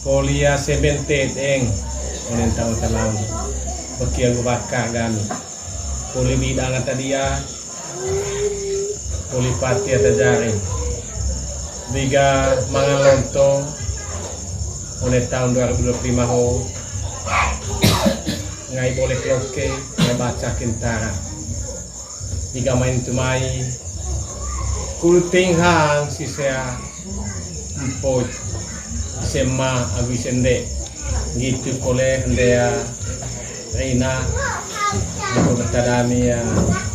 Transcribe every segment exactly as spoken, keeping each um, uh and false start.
Poli A sebentet eng, onen taun talaun. Bekia gu baka gami. Poli bidang ata dia, poli pati ata jari. Biga mangan lonto, one taun dua ribu dua puluh lima ho. Ngai bolek loke, ngai baca kentara. Biga main tumai. Kulting hang sisea. Mpot, S M A agu S M D. Gitu kole hende ya Reina. Gitu bertadami ya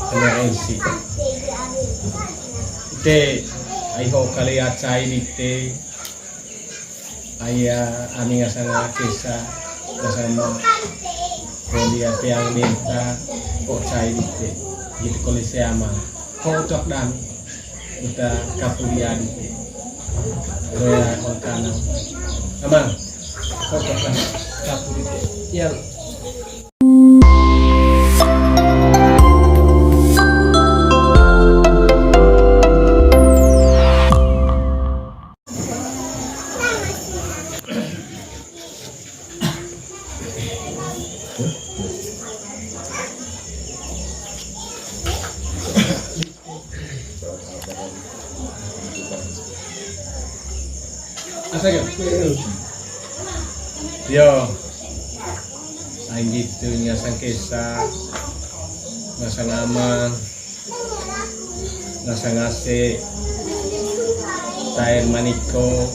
kena Rensi. Te, ai ho kali ya cai dite. Ai ya ami ngasanga kesa, ngasanga. Koli ya peang denta, kok cai dite. Gitu kole seama. Kocok dami. Uta kapuri adi. Roya kongkana. Amang. Kocok dami. Kapuri te. Ya. Asa ke? Yo. Anjing tu ngasang kesa, ngasang amang, ngasang ase, tair maniko,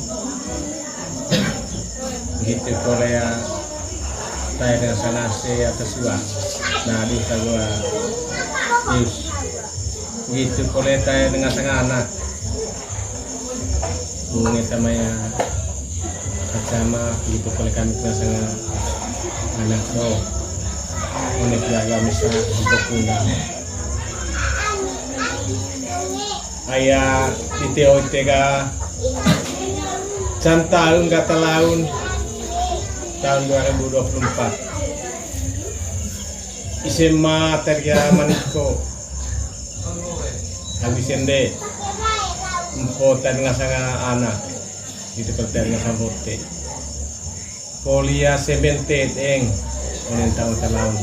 gitu Korea, tair ngasang ase atas dua. Nah, di gua. Terus. Gitu, kole tae dengan sanga anak. Bunge tamaya kacama, gitu, kole kami dengan sanga anak do. Ini keluarga misa untuk undang. Aya, ite oite ga, can taun ga talaun, tahun dua ribu dua puluh empat. Ise ma terga maniko. Habis ende. Empo tan ngasanga anak. Gitu, perten ngasang bote. Kolia sebentet eng. Onen tahu talaun.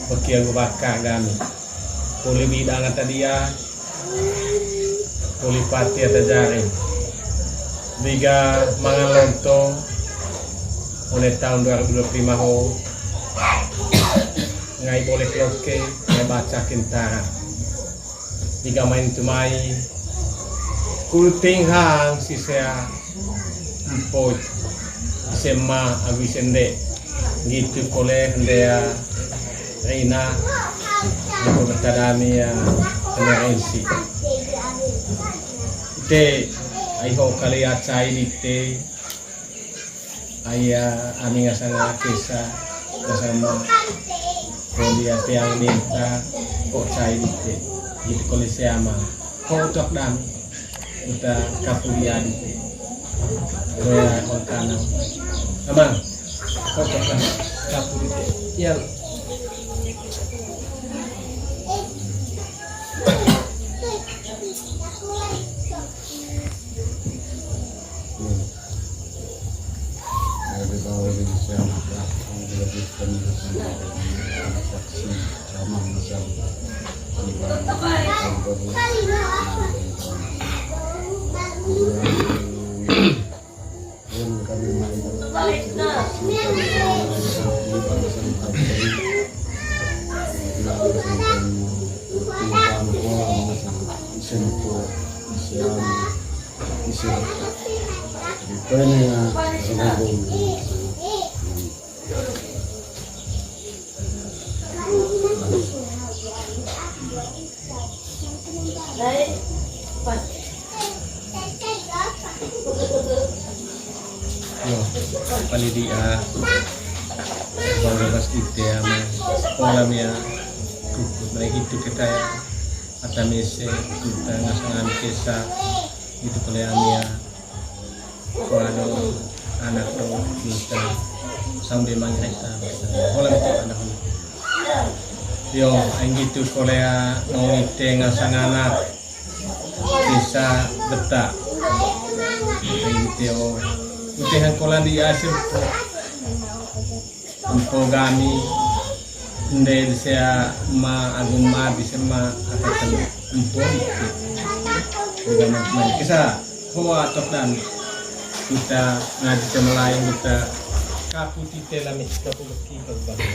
Bekia gu baka gami. Koli bidang ata dia. Koli pati ata jari. Biga mangan lonto. One tahun dua ribu dua puluh lima ho. Ngai bolek loke, ngai baca kentara. Biga main tumai. Kulting hang sisea. Mpot, S M A agu S M D. Gitu kole hende ya Reina. Gitu bertadami ya kena Rensi. Te, ai ho kali ya cai dite. Aya ami ngasanga kesa, ngasanga koli ya peang denta, kok cai dite. Gitu kole seama. Kocok dami. Uta kapuri adi. Roya kongkana. Amang. Kocok dami. Kapuri te. Ya. Yo, panitia, bang bebas kita ya, sekolah ya, kukut naik itu kita ya, ata mese, kita ngasangan kesa, gitu kole ami ya. Kuado anak do kita sambil mangreta. Holan itu anak. Yo, anggitu kolea mau ite ngasang anak. Bisa beta. Anggitu yo. Tehan kola di asil po. Empo gami, nde dise ma agu ma dise ma atakan empo dikit. Juga ma, ma, kisa hoa tok dan kita ngaji sama lain kita kapu tite lami kapu beki kapu baki.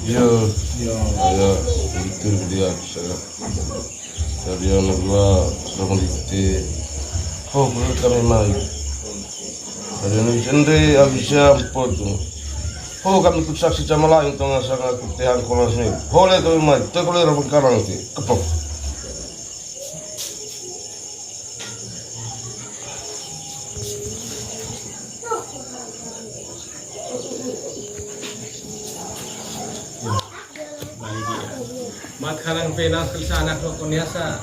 Yo. Yo. Ayo, itu dia, saya. Dari anak gua, orang dite. Oh, kulit kami mai. Dari anak sendiri, habisnya empat tuh. Oh, kami ikut saksi sama lain, tengah sana aku tehan kolas nih. Boleh kami mai, tak boleh orang karang sih, kepok. Mat hanang pe nang kalisa anak lo koniasa.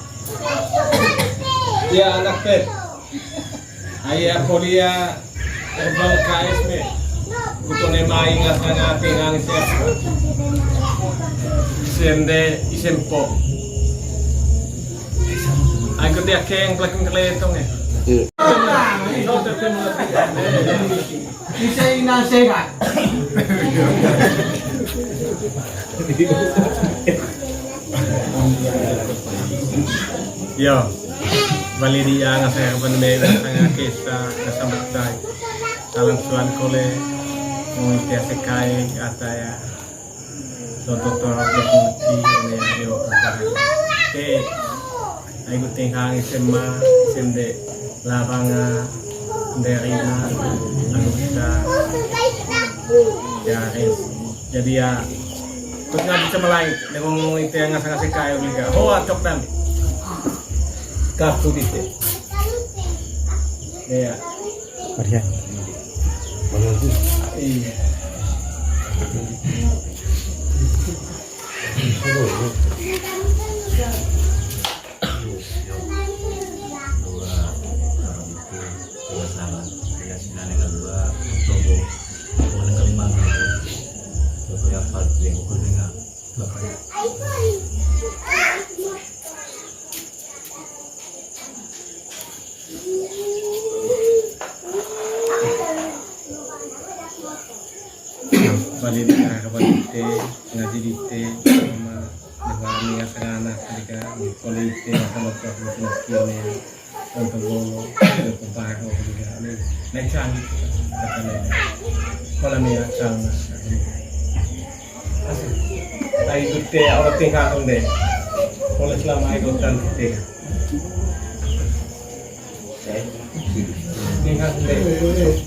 Ya anak pe. Aya kolia herbal K S me. Kutone mai ngas nang ate nang ise. Sende isempo. Ai ko dia keng plaking keletong eh. Iya. Bisa ina sehat. Yo, bali dia ngasa apa namanya ngasa kesa ngasa matai. Talang suan kole, mau tia sekai ata ya. Tonton torok ya kunci ini ya yo. Oke. Ai gu tenghang S M A, S M D, Labanga, Nderina, Alusta, Yaris. Jadi ya, terus nggak bisa melai, dia ngomong itu yang ngasih-ngasih kayu juga. Oh, acok dan kaku di sini. Iya. Maria. Iya. Bali di arah bali te, ngaji di te, sama dengan minyak sana, ketika kole te, sama tuh, sama kiri, sama golo, sama pembahas, sama juga, ini, naik canggih, kata naik, kalau minyak sana, Ai, gutte, orang tingkah konde. Boleh selama itu tan tingkah. Tingkah konde.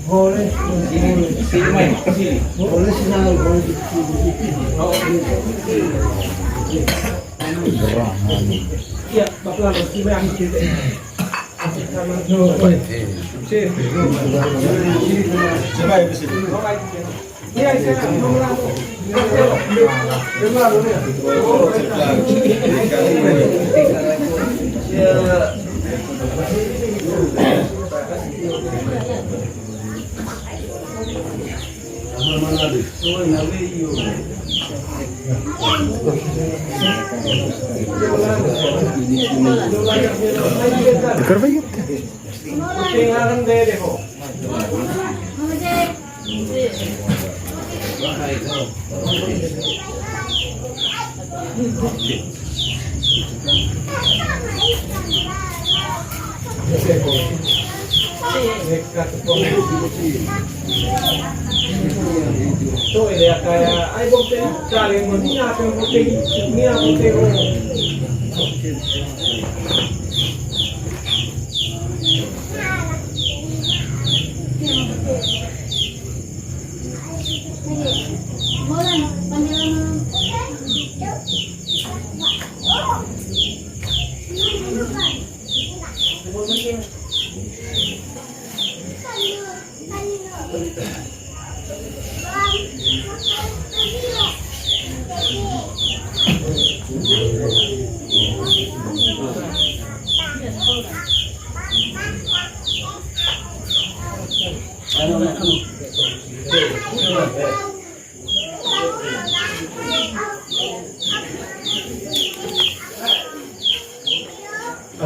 Boleh. Sini, sini, main, sini. Boleh sih, boleh. Oh. Iya, Bapak, sini, main, sini.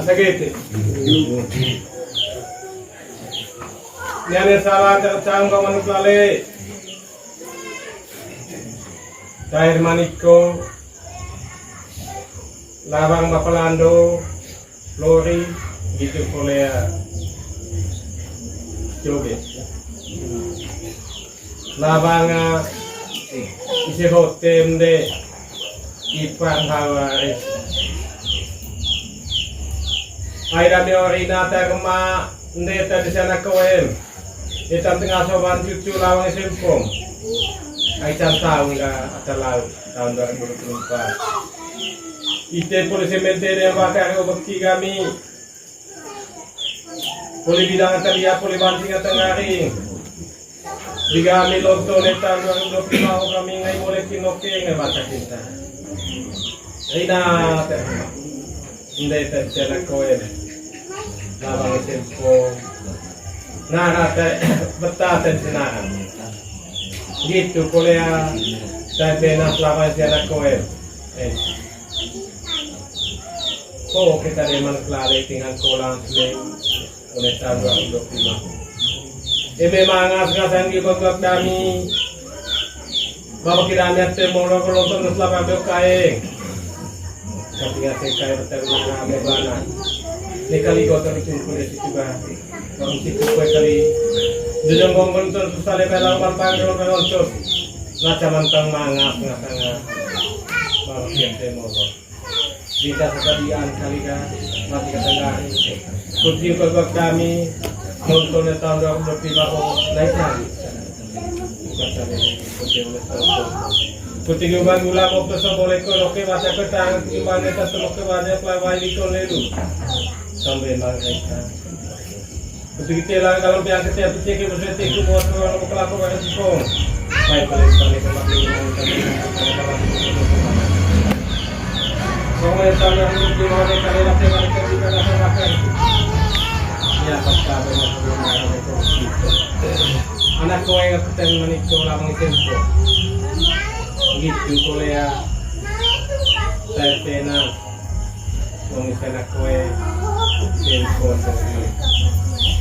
Sagete. Niane sala tercang ko manuk lale. Cair maniko. Lawang bapalando. Lori gitu kolea. Joget. Lawanga ise hotem de ipang hawa res. Ai dami ori nata kema nde tadi sana koem. Ita tengah soban cucu lawang sempong. Ai can tahu nggak ada laut tahun dua ribu dua puluh empat. Ite polisi menteri yang bakar obeki kami. Poli bidang ata dia, poli banting ata ngari. Diga ami lonto neta dua ribu dua puluh lima, kami ngai boleh kinoke ngai baca cinta. Rina teh. Ndai teh cina koen. Labang tempo. Nara teh beta teh sinara. Gitu kolea teh benas labang cina koen. Eh. Ko kita de manuk lale tingan kolang sule. Oleh tahun dua ribu dua puluh lima. Eme mangas ngasan di babak dami. Babak kira ami ate molo kolonton selama dua kae. Tapi ngasih kae betul mana ame bana. Ini kali kotor itu kulit itu bah. Bang situ kue kali. Jujung bong bentuk susah lebar lawan bang kalau kalau sus. Nah caman tang mangas ngasanga. Babak kira ate molo. Kita sekalian kali kan, mati kata kami. Kuti babak kami, nonton tahun dua ribu dua puluh lima, oh, naik kan. Bukan tadi, kuti oleh tahun. Kuti gubang gula mau peso boleh ko, oke, baca petang, gimana kita tuh, oke, banyak lah, baik itu, lelu. Sampai bang, naik kan. Begitu lah kalau pihak ketiak ketiak ke berarti ku buat orang buka laku pada sipong. Baik, boleh balik ke laki. Pokoknya tanah ini di mana kali laki laki kita rasakan. Ya, pasti ada yang belum ada itu. Anak kowe yang ketemu menikah orang itu. Gitu, Korea. Saya tenang. Wong misalnya kowe, telepon,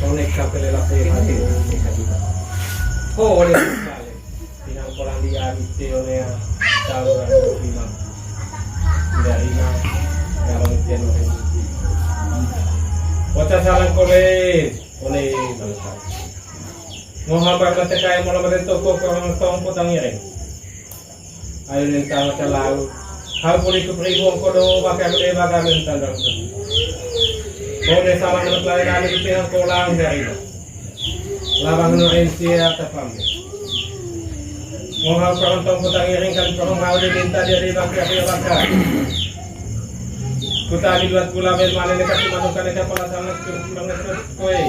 kau nek kapele lah, kowe mati, nek kapele. Kau oleh sekali. Pinang kolang di ami, teone, tahu orang lima. Dari na, dalam tian orang. Bocah salah kole, kole bangsa. Ngoha bang mata kaya mola mata toko, kau orang tong potang ireng. Ayo nentang masalah. Hau puli ku pribu ongko do bakar de baga nentang dong. Kau de salah menurut lain kami di pihak kolang dari. Labang no ensia tapam. Mau hau perang tong kota ngiring kali perang hau de minta dia di bakar dia bakar. Kota di luar pula ben mana dekat cuma tuh kan dekat pala sama kurang dekat koe.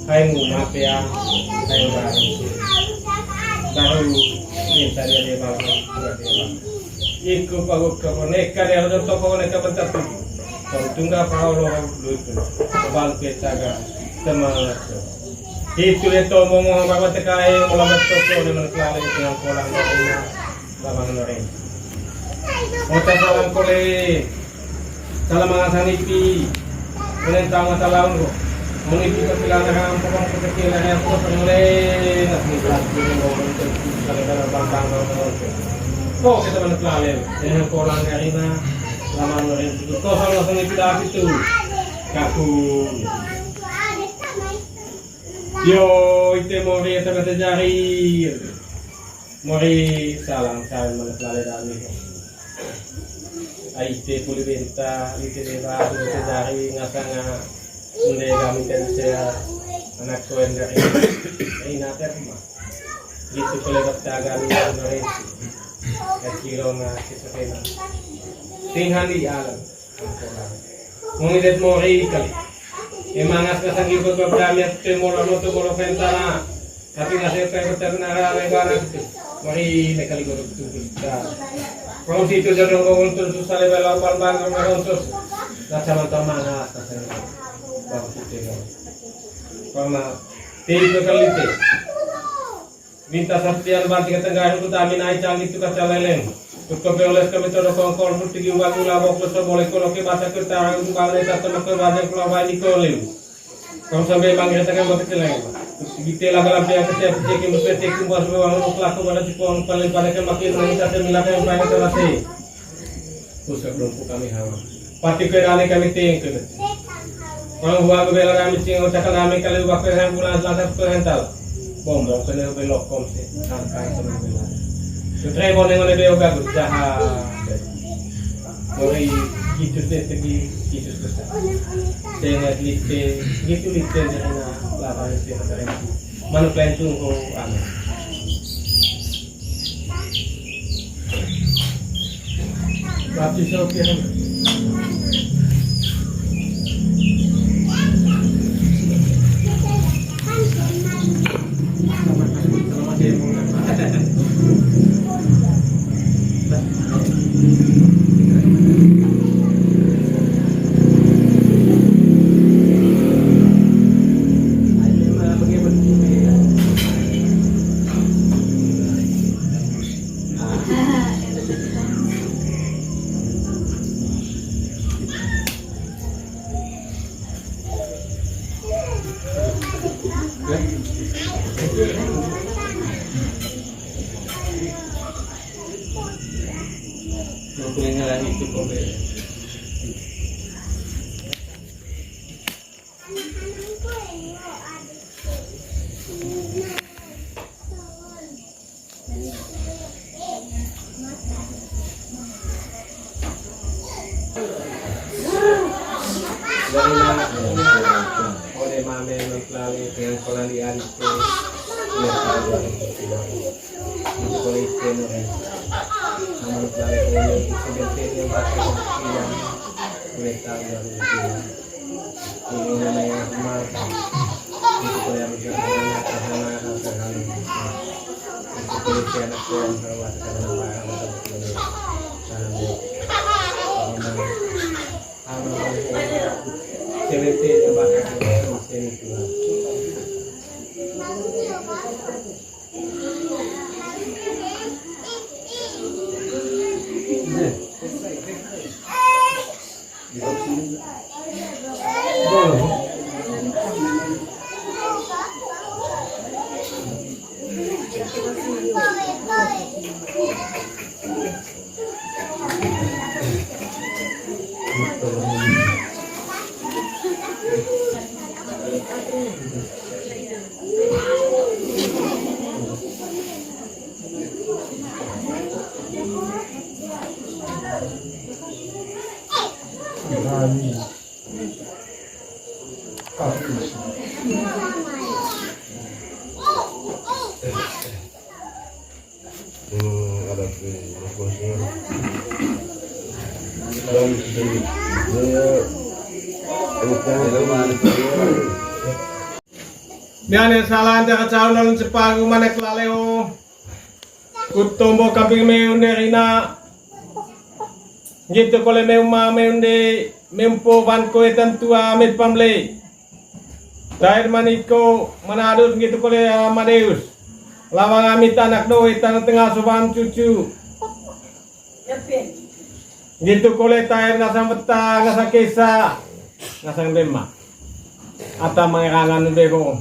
Hai mu maaf ya, hai mu baru. Baru minta dia dia baru, dia dia baru. Iku pagut ke boneka dia ada toko boneka bentar tuh. Kau tunggal pahau lo lucu. Kebal petaga semangat. Itu dia tomo mau bawa tekai, mau lambat toko dia meneklale dengan kolang dia. Labang noreng. Ota salam kole. Salam mangasan ipi. Kole tama talaun ko. Muni ipi ketilan dengan pokok ketilan yang pokok pengole. Nasi tas kole ngomong itu. Kale kale bang bang bang bang. Kok kita mana pelalen? Dengan kolang karina. Labang noreng itu. Kosong kosong ipi dah itu. Kaku. Yo, ite mori eta kata jari. Mori salang salang mana pelale dami. Ai ite puli benta, ite deba, ite jari ngasanga. Unde kami ten sea anak koen dari. Ai nater mah. Gitu kole bakta kami dari. Kecil na kisah kena. Tinghan di alam. Mung idet mori kali. Emang as kasang ibu ke berami ate molo moto molo pentana. Tapi nasi ate betul nara lebaran. Mori ne kali godok tu kita. Kalau situ jodoh kau untung susah lebar lapan bang kau untung. Nah sama teman as kasang. Bang kita. Karena tiga kali teh. Minta sapian banting tengah itu kami naik canggih tu kaca leleng. Kutko pe oles kami todo kongkol, kutigi wagu labo, kuso bole kolo ke basa keta, umbang ne tata maka badan kula wai di koliu. Kong sampai manggil tangan bapa celeng. Kutigi tela galam pia kecil, kecil, kecil, kecil, kumbas, bawang, pelaku, pada cipong, paling pada ke makin, makin, tata, milakan, paling, terasi. Pusat lumpuh kami hawa. Pati kue rane kami ting kene. Orang buah ke bela rame cing, ucapan rame kali ubah kue rame bulan selasa kue rental. Bombong kene belok kom se, tangkai kene bela. Sutre boneng one beo gagut, jahat. Mori Yesus deh, tegi Yesus Kristus. Sengat lite, gitu lite, jana, lawan lite, manuk lain tunggu, amin. Dari mana? Ode mame mengklali dengan kolandi ante. Iya, tahu. Di koliste no, eh. Mengklali dengan sebente yang pakai. Iya. Boleh tahu, ya, boleh tahu. Miane salah ante kacau nalun cepagu manek laleo. Kut tombo kambing meunde rina. Ngitu kole meuma meunde mempo wan koe tantua met pamle. Tair maniko manadus ngitu kole Amadeus. Lawang amit anak doe tanah tengah soban cucu. Ngitu kole tair ngasang beta, ngasang kesa, ngasang dema. Ata mangerangan bego.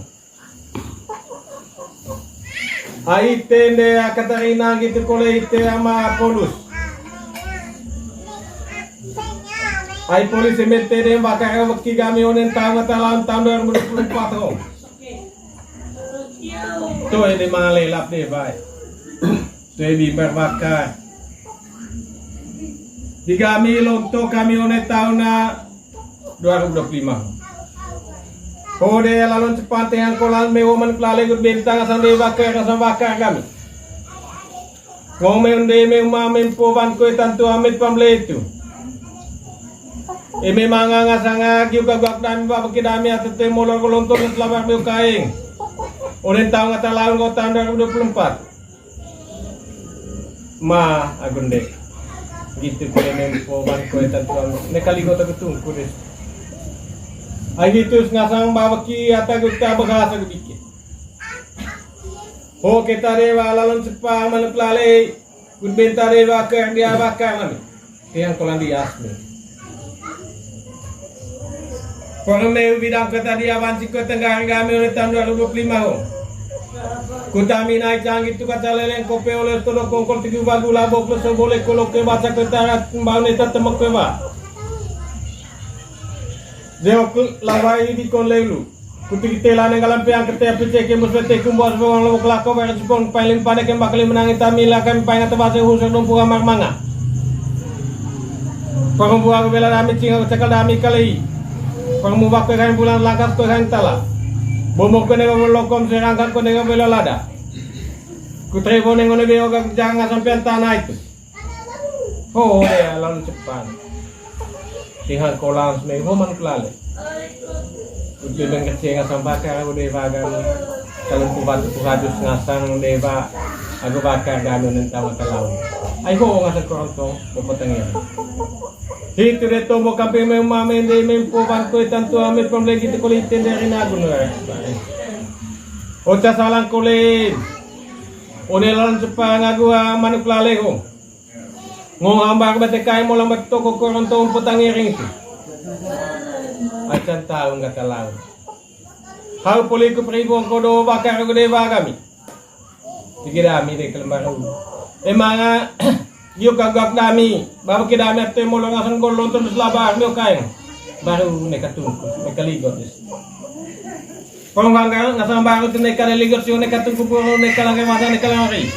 Ai ite nde Katarina ngitu kole ite ama Polus. Ai Polus eme te de mbakar weki kami onen taung ata lawan taung dua ribu dua puluh empat ho. Toe de mangalelap de bai. Toe bimbar bakar. Di kami lonto kami one taung na dua ribu dua puluh lima. Kode lalon cepante hangkolan mewoman kelale gut bentang asang de bakar asang bakar kami. Ngome unde meuma mempo ban koe tantu amit pamle itu. Eme manga ngasanga giu kaguak dami babeki dami atete molor kolontor selabak meu kaing. Onen taung ata laun kota dua ribu dua puluh empat. Ma, agunde. Gitu kue mempo bangko eta tuang. Ne kali gota ketungku deh. Ai gitu ngasang babeki ata gota bahasa gebike. Ho keta dewa lalon sepa manuk lale. Kut benta de bakar dia bakar nami. Tiang kolan di asmi. Porme ubi dangke tadi awan siko tengah hari kami oleh tahun dua ribu dua puluh lima ho. Kutami naik canggih tu kaca leleng kope oleh todo kongkol tiga bagu labok leso boleh kolok ke baca ketarat kembang neta temek ke ba. Jehok lawai di kon lelu. Kuti kita lah nenggalan piang kete api ceke mus wete kumbo asbo wang lobok lako bayar cipong paling pada kembak kali menangi tami lah kami paling atau bahasa usur dumpu kamar manga. Pangumbu aku bela dami cing aku cakal dami kali. Pangumbu aku kain bulan langkas ku kain tala. Bomok kene lokom serangkan kene bela lada. Kutri boneng kene beo gak jangan sampean tanah itu. Ho, ya, lalu cepat. Tinghang kolang semai ho manuk lale. Udah bengkecil ngasang bakar, udah bagan. Kalau kubat ku hadus ngasang deba. Aku bakar ganu nentang mata laut. Ai ho ngasang kerontong, bobo tengil. Hitu de tombo kamping memang mende mempo bangkoi tantu amit pemlegi tu kulit dari nagun. Oca salang kolin. One lawan cepat ngagu manuk lale ho. Ngong hambar bate kai mo lambat toko koronto umpu tangiring tu. Acan tahu nggak tahu. Hau poli ku peribu kodo bakar gede bagami. Tiga dami de kelembaru. Emang ah, yuk kagak dami. Bapak ke dami atau mau longasan gol lonton selaba armi kain. Baru neka tungku, neka ligot. Pong ganggang ngasang baru tu neka leligot siu neka tungku buru neka langkai masa neka langkai.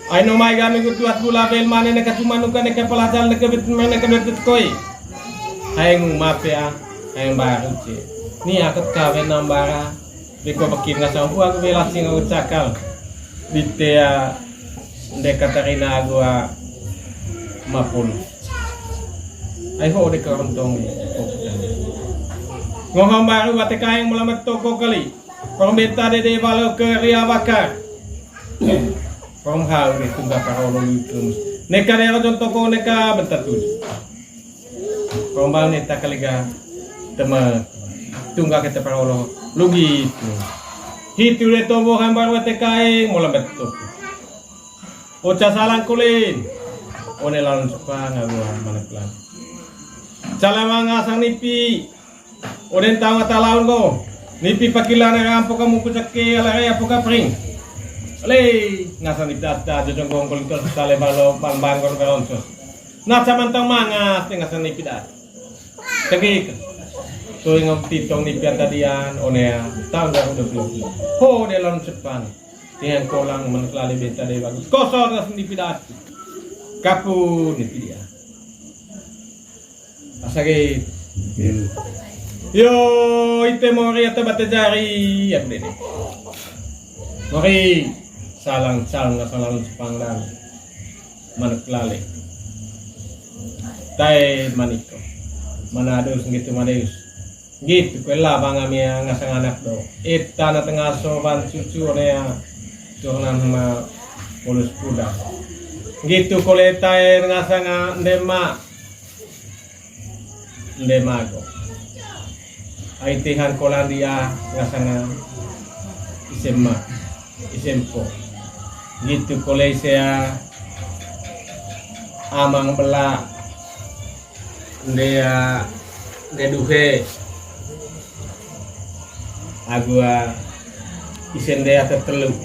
Ai no mai gami gutuat gula bel mane neka cuma nuka neka pelacal neka bet mane neka bet koi. Hai ngumap ya, hai baru ce. Ni aku kawen nambara. Beko bekin ngasang buah bela sing aku cakal. Di tea Nde Katarina gua mapun. Ai ho de kerontong. Ngoham baru bate kaeng melamat toko kali. Pembenta dede balo ke ria bakar. Pemhau de tungga parolo lucu. Neka de rojon toko neka bentar tuh. Rombal neta kaliga tema tungga kete parolo lugi tu. Hitu de tombo hambar wate kae mola betuk. Oca salang kulin. One lawan suka ngaruan manek lan. Calamang asang nipi. Oden tama talaun ko. Nipi pakilan rampo kamu kucake ala raya poka pring. Le ngasang nipi ata jojong gongkol itu sale balo bang banggor karonsos. Nah, samantang mangas tengah seni pidat. Tegik. Tuing titong di piata dian, onea, tahun dua ribu dua puluh. Ho, de lawan Jepang. Dengan kolang menuk lali benta de bagus. Kosor na seni pidat. Kapu ni pidia. Asage. Yo, ite mori atau bate jari, ya, dede. Mori, salang, salang, salang Jepang dan. Manuk lale. Tae maniko. Manadeus nggitu madeus. Nggitu kue labang ami ngasang anak do. Ita na tengaso ban cucu one ya. Turunan hema polus kuda. Nggitu kole tae ngasang ndema. Nde mago. Ai tihan kolandia ngasanga isemma, isempo. Gitu kolei sea amang bela ndea nde duhe agua isen ndea tetelu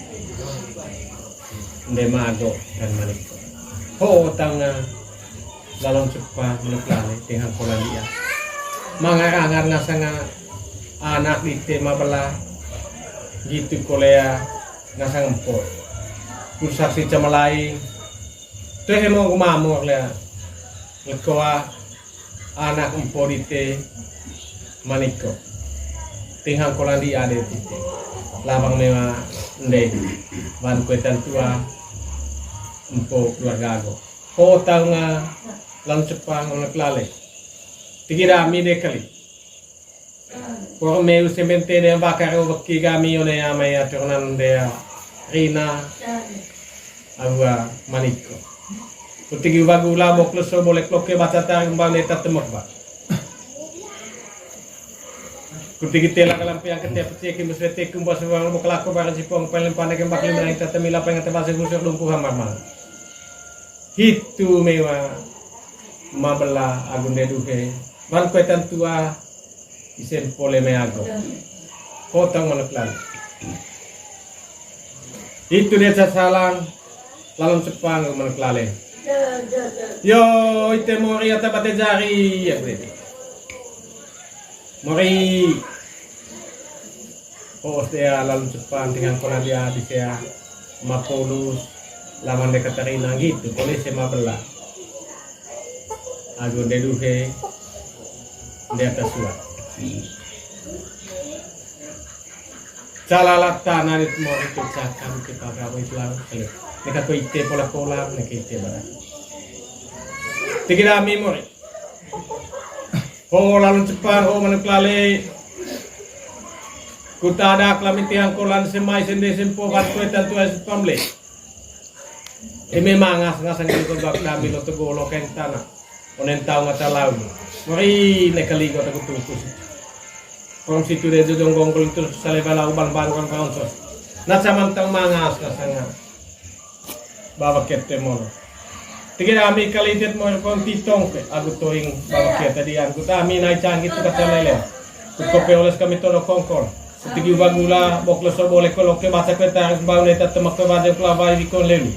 nde mago dan maniko. Ho tanga Lalong cepa menuk lale dengan kolandia. Mangar-angar ngasanga anak dite mabela. Gitu kolea ngasang empot. Kursak si cemelai. Tuh hemo gumamor lea. Lekoa anak empo dite maniko. Tinghang kolandia de tite. Labang mewa nde. Wan kuetan tua empo keluarga ago. Ho tau nga lam cepang onek lale. Tigi dami de kali. Por meu semente de bakar o beki kami one amai aturan de Rina. Awa maniko. Utigi bagu labok leso bolek loke baca tarung bang de tatemek ba. Kuti gitela kalampe angkete peceki musrete kumba suang lumu kelako barang sipong pelempane kembak limnang ita temila pengen tebase busur lumpuh hamar mang. Hitu mewa mabela agunde duhe. Bang kue tantua isen pole me ago. Kotang manuk lalu. Itu dia sasalang lalon sepang manuk lale. Yo, ite mori ata bate jari ya, Freddy. Mori. Oh, ostea lalon sepang dengan kona dia di sea mapolus laman deka tarina gitu, polisi mabela. Ago de duhe, de atas suat. Calala tanah di mori kecakam kita gawe itu lalu. Neka ko ite pola-pola, neka ite barang. Tiki dami mori. Ho lalon cepan, ho manuk lale. Kuta ada kelami tiang kolan semai sende sempo kan kue tantu es pamle. Eme mangas ngasang gitu bak dami lo tegolo keng tanah. Onen tau ngata lau. Mori ne kali kota kutukus. Pom situ de jojong gonggol itu sale balau bang bang bang bang sos. Na saman tang mangas ngasang. Bawa kete molo. Tigi dami kali itet mo kon titong ke agu toing bawa kete di angku dami nai canggih tu kata lele. Kuko pe oles kami todo kongkol. Tigi uba gula boklo so boleh koloke baca kue tarik bau neta temak kue baca kula bayi di kon lelu.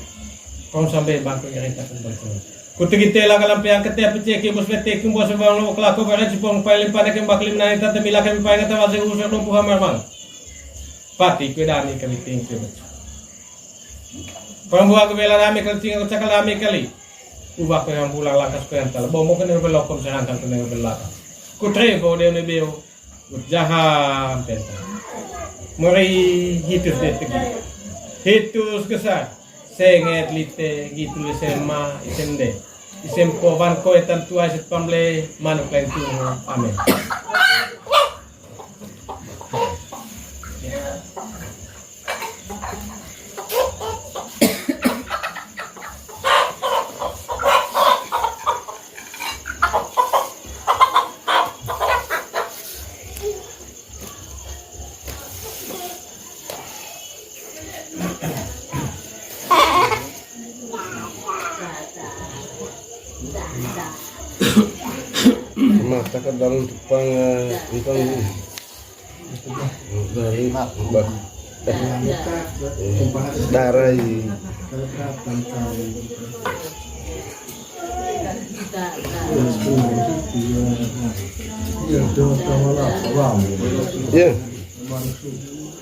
Kong sampai bangku nyerita kembali. Kutigi tela kalampe angkete peceki bos pete kumbos bang lo kelako barang cipong paling pada kembak lim nai tante mila kami paling kata wajah usah dompu hamar bang. Pati kue dami kami tingkir. Pambuat bela rame kali, tinggal cakal rame kali. Ubah ko yang pulang lakas ko yang tal. Bomo kena belokom serangkan kena belakas. Ku trevo de ne beo. Ku jahan penta. Mori hitus de tegi. Hitus kesar. Senget lite gitu le sema isem de. Isem ko ban ko etan tua iset pamle manuk lain tuhu. Amin. Mata ka dalam tepang, eh, entong. Dari ba-, darai. Ya.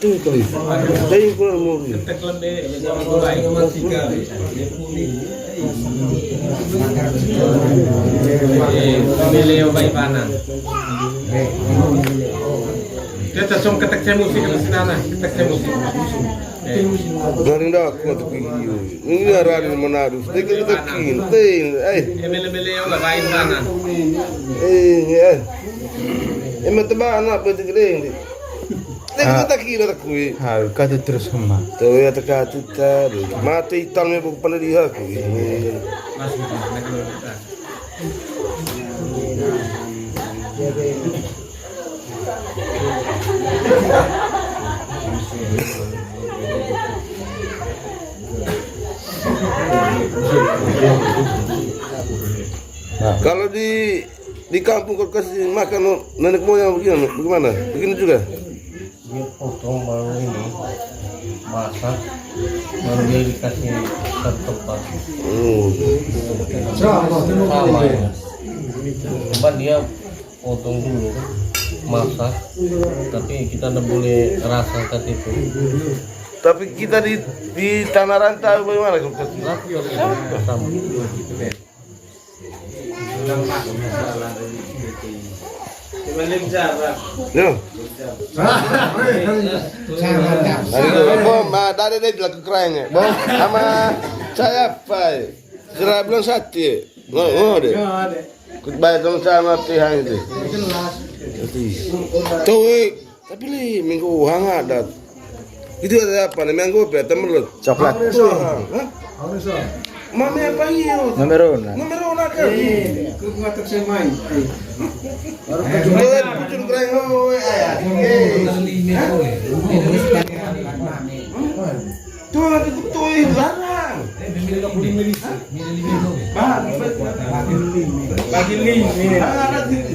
Tuh, tuh. Dari kurang mau. Dia cocok ketek saya musik kalau sinana, ketek saya musik. Garing dah aku tuh video. Ini ada di mana tuh? Dia kita kin, tin, eh. Mele-mele yang nggak lain mana? Eh, ya. Emang tebak anak berarti gede. Nek kita kira tak kui. Ha, kata terus sama. Tahu ya teka tuta. Mati hitam ya bukan pada dia kui. Nah, kalau di Di kampung kalau kasih makan nenek moyang begini, bagaimana? Begini juga? Dia potong baru ini, masak, baru dia dikasih satu tempat. Hmm. Sama, sama ya. Cuma dia potong dulu, masak, tapi kita ndak boleh rasa kat itu. Tapi kita di, di tanah rantau bagaimana kalau kasih? Sama. Yo. Aduh, bom, ah, tadi dia bilang ke kerang ya. Bom, sama saya apa? Kira bilang sate. Ngo, ngo deh. Kut bayar dong sama teh itu. Tuh, eh. Tapi le, minggu hangat dat. Itu ada apa nih? Minggu apa ya? Temen lu? Coklat. Hah? Mame apa iyo? Mame Rona. Mame Rona kan? Eh, ku kuat tak semai. Eh. Baru kecil, kecil gerai, oh, eh, eh. Tuh, nanti ku tuh, eh, larang. Bagi lima. Bagi lima. Ah, ada sini.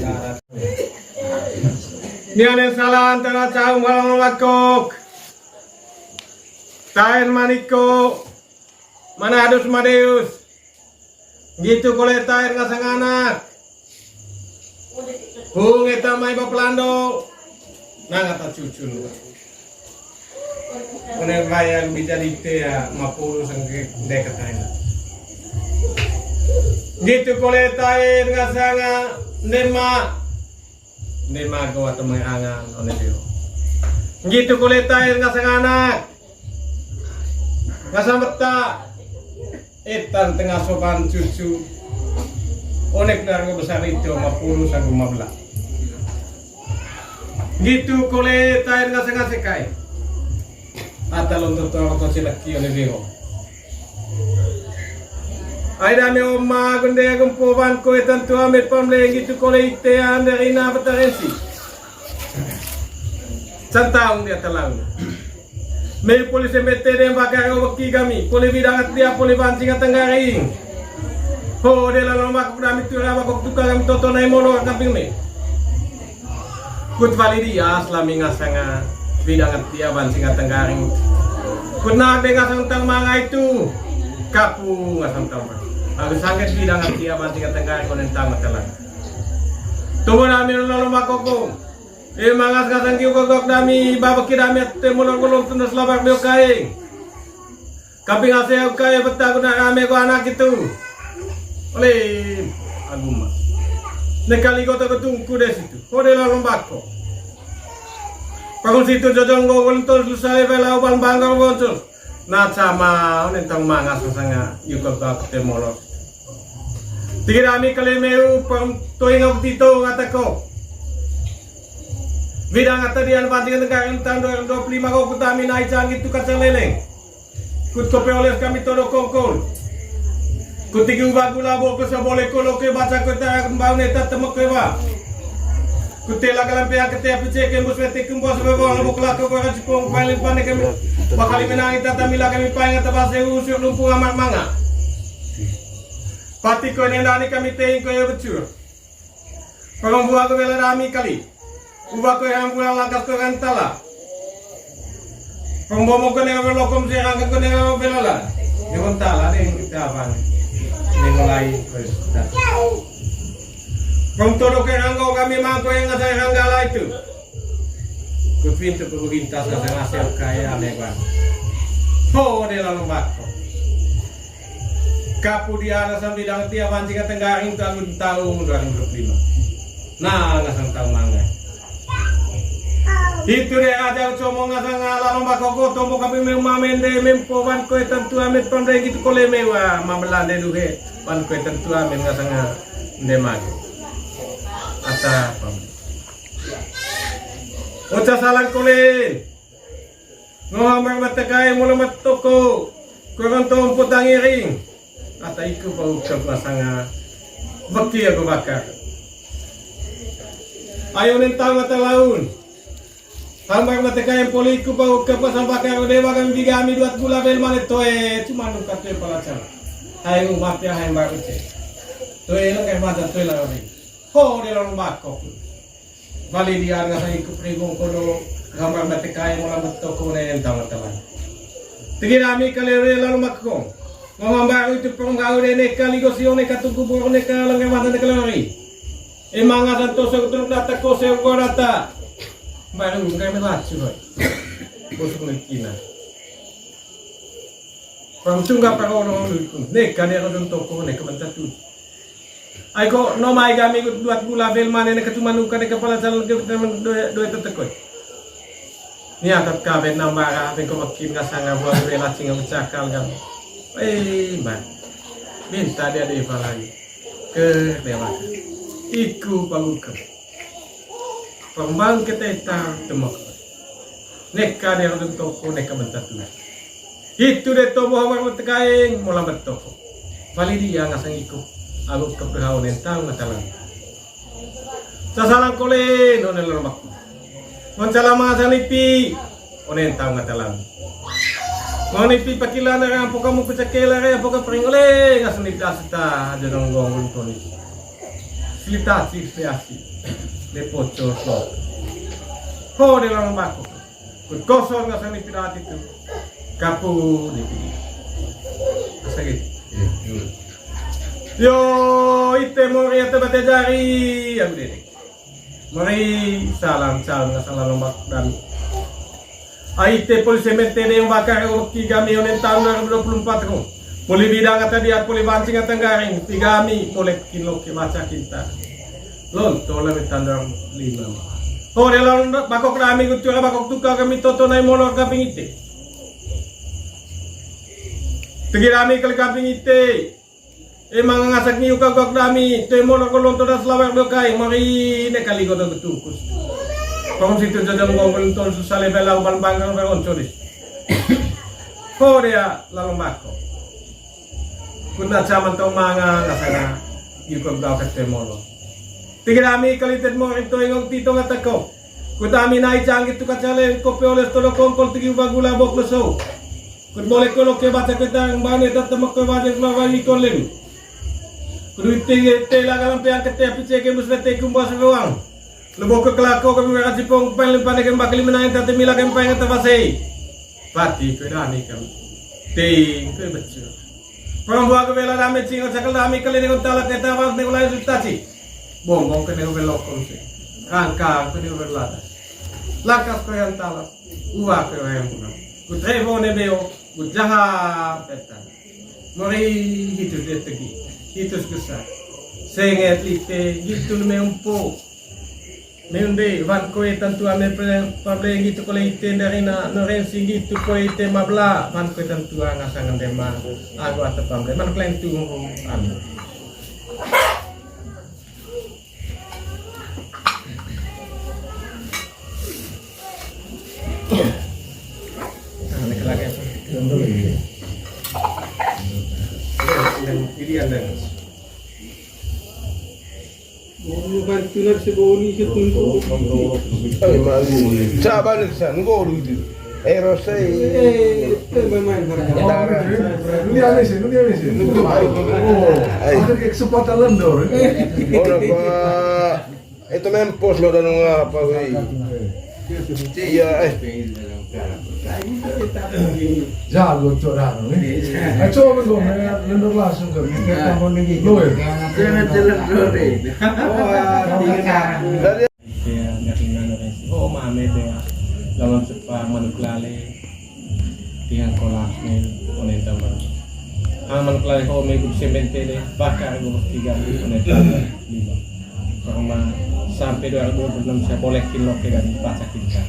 Ni anen salah antara caung walang lakok. Taen maniko. Mana adus madeus. Nggitu kole taen ngasang anak. Hung eta mai bapalando. Nang ata cucun. Kone wayang bisa dite ya mapulu sangke deket aja. Nggitu kole taen ngasanga ndema. Ndema go ata mai angan one deo. Nggitu kole taen ngasang anak. Ngasang beta. Etan tengah soban cucu. Onek dargo besar itu mapulu sagu mabla. Nggitu kole taen ngasang asekai. Ata lonto to to cilaki one bego. Ai dame oma gunde gempo ban ko etan tua met pamle nggitu kole ite ande rina betaresi. Santaung dia talang. Mei polisi M T D mbaka weki kami, poli bidang dia, poli bancinga tenggaring. Ho, de lalo mbak kami tu rawa kok tuka kami toto nai molo kambing me. Kut vali dia selami ngasanga bidang dia bancinga tenggaring. Kut nak de ngasang tang manga itu. Kapu ngasang tang manga. Aku sangket bidang dia bancinga tenggaring konen tang matalang. Tunggu nami lalo mbak kokong. Eh, mangas ngasang kiu gogok dami, babaki dami ate mulur gulung tundus labak dio kaing. Kaping ase au kai beta guna rame go anak itu. Ole, aguma. Ne kali gota gotungku de situ. Kode lalu bako. Pakun situ jojong go gulung tundus lusale bela uban banggal boncos. Na cama, nentang mangas sanga, yuka ka kute molor. Tigi dami kali meu, pam, toing aku tito, ngata ko. Bidang ngata dian banting negara tahun dua ribu dua puluh lima ko kutami nai canggih tu kaca leleng. Kut kope oles kami todo kongkol. Kutigi uba gula bo ke sabole kolo ke baca ko ta kembang neta temek ke ba. Kutela kalampe akete api ceke mbus wete kembos bebo lebo kelako ko racipong paling pane kami. Pakali menangi tata mila kami paing ata base usur lumpung amat manga. Pati ko nendani kami teing ko ya becur. Pembuat ko bela dami kali. Uba ko yang bulan langkas ko kan tala. Pembomo ko nengah lokom si rangka ko nengah belala. Nengah tala deh kita apa nih? Nengah lain ko sudah. Pemtodo ke rangka kami mangko yang ngasai rangka lah itu. Ku pintu ku bintas ngasai ngasai kaya aneh banget. Ho, de lalu bako. Kapu di arah sambil dang tia banci ka tenggaring tahun tahun dua ribu dua puluh lima. Nah, ngasang tahun mangga. Itu de aja ucomo ngasang ala lomba koko tombo kapi memamende mempo ban koe tentu amit pamde gitu kole mewa mambelande duhe ban koe tentu amit ngasang nde mage. Ata pam. Oca salang kole. Ngo hambar matekai mula matoko. Koron tompo tangiring. Ata iku bau kebasanga. Beki aku bakar. Ayo nentang mata laun. Hambar matekai poli iku bau kebasang bakar dewa kami digami duat gula bel mane toe. Cuma nuka toe palacar. Hai umat ya hai mbak uce. Toe lo kayak mata toe lah. Ho de lo mbako. Vali di arga sa iku pribung kodo gambar matekai mola betok ko ne entang teman. Tegi rami kali re lalu makko. Ngomong baru itu penggau de neka ligo sio neka tuku buru neka lengke mata neka lori. Emang asan toso turun data ko seo go data. Baru ngai melacu boy. Bosok lekina. Pang tungga pang ono neka ne ko toko neka mentatu. Ai ko no mai kami ikut buat gula bel mane ne ketuman uka ne kepala calon ke teman dua dua tetekoi. Ni atat kabe nambara ben ko makin ngasanga buat bel acing ngasakal kan. Eh, man. Minta dia de palagi. Ke dewa. Iku pagukem. Pembang keteta temok. Neka de rudun toko neka bentar tu. Itu de tobo hamar betekaing mola betoko. Pali dia ngasang ikup, agu kepeha onen taung ngatalang. Sasalang kole, none lorobak. Ngon salam ngasang nipi, onen taung ngatalang. Ngon nipi pakilan arang apoka muku cakela arang apoka pering ole, ngasang nipi asita, aja nonggong ngon toni. Silita, silita, silita. Lepoco, so. Ho, de lorobak. Kut kosor ngasang nipi dati tu. Kapu nipi. Asa gitu. Yo, ite mori ate bate jari, aku dede. Mori salam, salam ngasang lalombako dami. Ai ite poli semente de yang bakar, oki kami onen taung dua ribu dua puluh empat ko. Poli bidang ata dia, poli bancing ata garing, tigami, poli kin loke baca kinta. Lonto lami tandang lima. Ho, de lorobako dami, kut cura bakok tuka kami toto nai molor kaping ite. Tegi dami kali kaping ite. Emang ngasak ngiuk kagak dami, te molor ko lonto das lawar do kai, mari ne kali ko do ketukus. Pangum situ jajang gong lonto susah level lau ban banggang beronco deh. Ho, dia lalombako. Kuna caman tau manga ngasana, yuko gau kete molo. Tiga dami kali tet mori to ingong tito ngatako. Kutami nai canggi tu kacale, kopi oles tolo kongkol tigi uba gula bok leso. Kut boleh kolo ke baca ketang, bane tata mekko baca kula bagi kolem. Kudu ite tela kalam peang kete api ceke musle te kumba sebewang. Lebo ke kelako kami merah cipong, pen limpa deke mbak lima nangin tata mila kempeng kata pasei. Pati kue dani kami. Ting kue becur. Perempuan ke bela dami cingo cakal dami kali dengan talak keta bang nego lain sutaci. Bombong ke nego belok kongsi. Rangkang ke nego berlada. Lakas kue yang talak. Uwa kue yang punang. Ku trevo ne beo. Ku jaha petan. Mori hitus dia tegi. Hitus gesak. Senget lite. Gitu ne meumpo. Meunde, wan koe tantu ame pele-, pable gitu kole ite ndarina, norensi gitu koe ite mabla, wan koe tantu anga sangan dema, ago ate pable, man kelen tu ame. Ini ada. Coba nih, san, gua udah gitu. Eros, eh. Ini aneh sih, ini aneh sih. Ayo. Ada kayak kesempatan lendor. Orang, Pak. Itu mempos lo dan ngapa, weh. Iya, eh. Jago cok dah, nih. Eh, coba dong, ya, lendor langsung ke. Iya. Lo ya? Jangan jalan dulu, deh. Wah, dingin aku. Dari dia. Iya, nggak tinggal dari si. Oh, mame deh. Lawan sepa manuk lale. Tiang kolas nih, onen tambah. Ah, manuk lale, oh, me gubse mente deh. Bakar gubuk tiga, onen tambah lima. Sama sampai dua ribu dua puluh enam saya boleh kilo ke dan baca kita.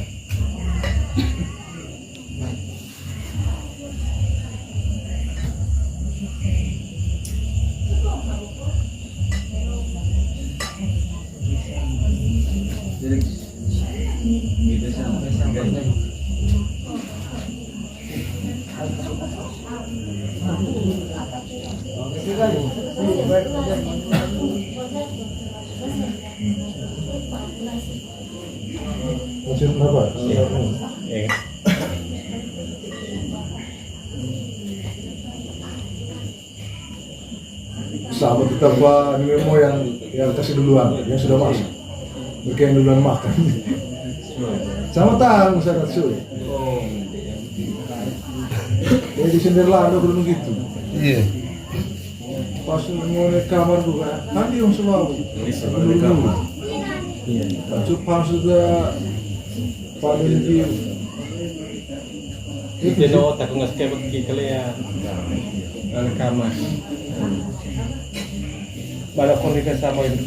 Masih berapa? Iya. Sama tetap, Pak, ini mau yang, yang kasih duluan, yang sudah masuk. Mereka yang duluan makan. Sama tahu masyarakat Sui. Jadi sender lado belum gitu. Iya. Pas mau naik kamar tuh kan, nanti yang selalu. Ini selalu di kamar. Iya. Pas sudah paling di Ite no, taku ngas kebek ki kali ya. Anu kamar. Balakon di desa mau itu.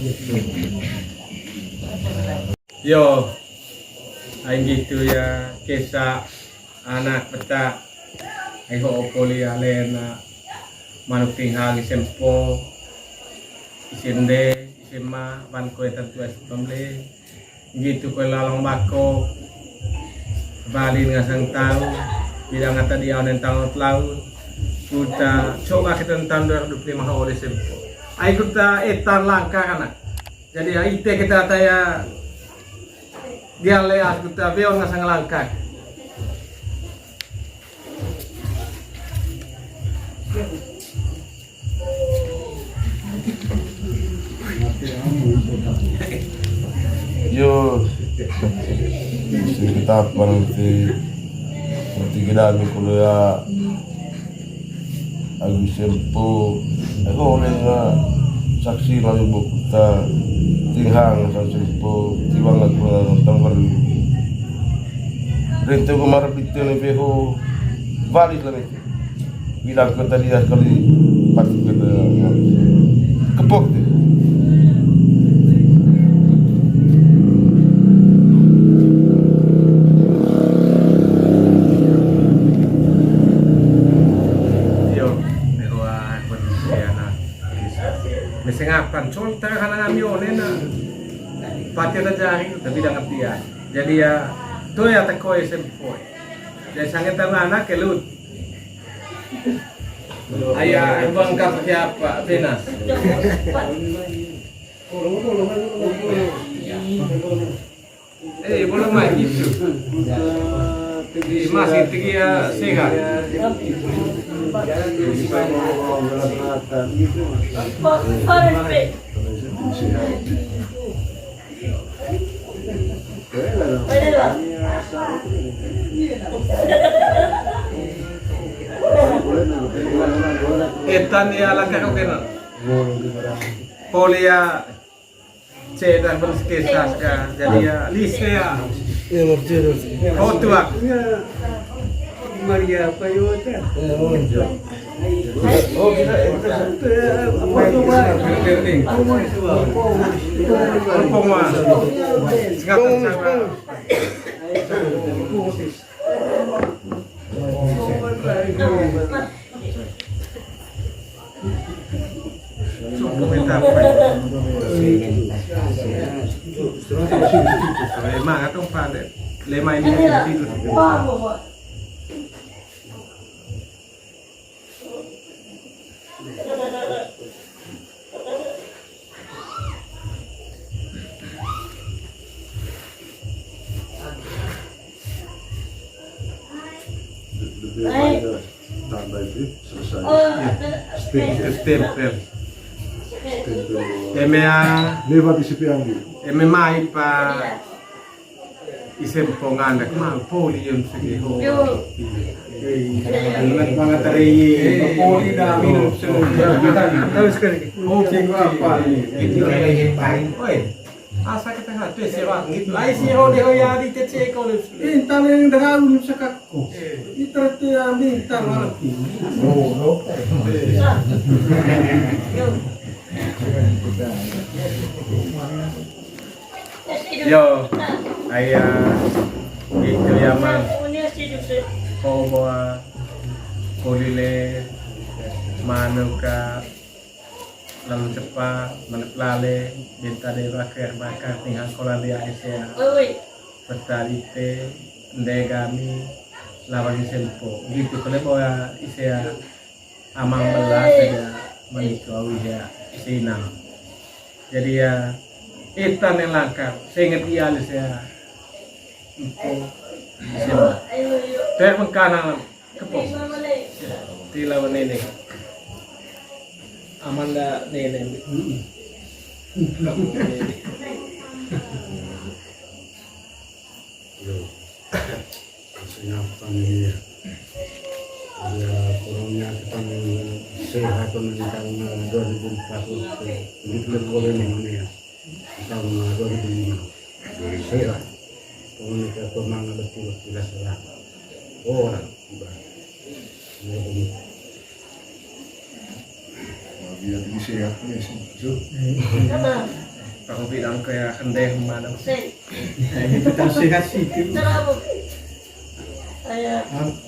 Yo, aing gitu ya, kesa anak peta, ai ho opoli alena, manuk tinghang isempo, isende, isema, wan koe tantu es pemle. Gitu kue lalong bako. Balin ngasang tau. Bidang ata dia onen tau laut. Kota coba kita tahun dua ribu dua puluh lima ha ole Sempo. Ai kota etan langkah anak. Jadi ai ite kita taya dia leas kota beon ngasang langkah. Yo, si kita apa nanti, nanti kita ambil kuliah, Agus Sempo, aku oleh nga saksi lalu buku ta, tinghang sang Sempo, tiwang aku nonton baru. Rintu kemar pitu ni beho, balik lah ni. Bilang ke tadi ya kali pasti kata kepok deh. Yo, ni rua pun siana. Mesengapan contoh anak kami onena. Pati ada jari tapi dah ngerti ya. Jadi ya, tuh ya teko Sempo. Jadi sangat anak kelut. Ayah, abang kata siapa? Venus. Eh, boleh main gitu. Eh, masih tinggi ya, sehat. Etan ya langkah kau kena. Poli ya, cedar berskesas ya, jadi ya lise ya. Iya, ngerti, ngerti. Kau tuak. Maria apa ya? Iya, mau. Oh, kita, kita. Apa tuh, Pak? Apa, Mas? Singkat sama. Lema atau empat, lema ini. Tambah itu selesai. Stempel. Stempel. Eme a. Lewat isi piang gitu. Eme mai pa. Isempo nganda kemang poli yun segi ho. Yo. Iya. Anak banget tadi. Eh, poli dah minum semua. Tahu sekali. Oke, apa ini? Gitu. Oi, asa kita nggak tuh sewa gitu. Ai si ho deh ho ya di cece kau deh. Intan yang dah harum sekakku. Itu tuh ya minta malah tinggi. Oh, no. Yo. Yo, aya, gitu ya, Mang. Ko boa, kolile, manuka, lalu cepa, manuk lale, benta dewa, ker bakar, tinghang kolan di aisea. Petari te, ende gami, lawan isempo. Gitu kole boa isea. Amang bela saja manitu awi ya sinang. Jadi ya, itan yang langkap, seinget iya alis ya. Empo, sini. Teriak mengkanang, kepok. Tila nenek. Amanda nenek. Yo. Singapkan ini ya. Ya, kurangnya kita sehat tentang dua ribu empat belas. Ini boleh namanya ya. Tahun dua ribu lima. Sehat. Kemudian kita pemang betul tidak sehat. Orang tiba. Ya, ini. Biar tinggi sehat, ya, sih. Aku bilang kayak kendeh mana. Ini tetap sehat sih, itu.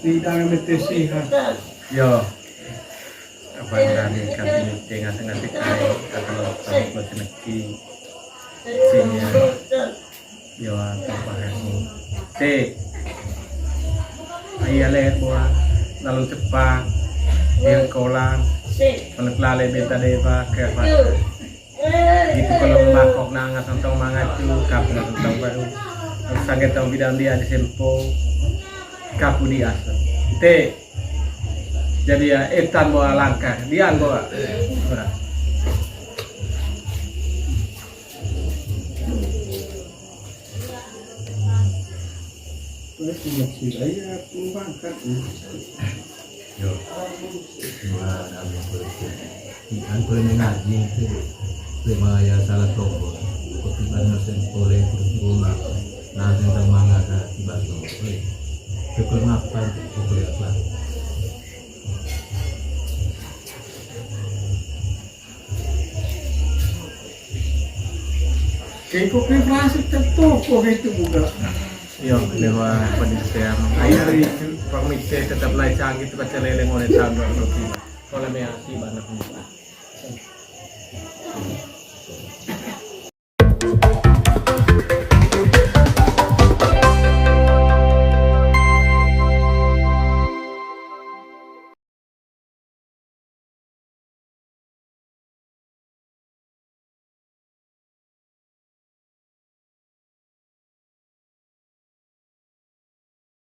Tidak ada sehat. Yo. Apa yang kami tengah-tengah tikai, kata lo, buat neki. Sini ya. Yo, apa yang te. Iya le, boa. Lalu cepat. Yang kolang, pelet lale beta deba, ke apa? Gitu kalau bakok nanga santong manga itu, kapu na santong baru. Sangge tong bidang dia di sempo, kapu di asa. Te, jadi ya, etan bawa langkah, dia bawa. Ora. Terus, iya, iya, aku bangkat. Yo. Dua, dua, dua, dua. Ikan boleh mengaji, itu. Lima ya salah tombol. Kopi banyak sempole, kursi rumah. Nah, yang manga ke tiba tombol. Boleh. Pukul delapan, pukul delapan. Kayak kopi plastik tertoko itu buka. Yo, lewat panitia. Ayo, pamite tetap lai canggih, tetap celele ngone tambah kopi. Kalau measi banget.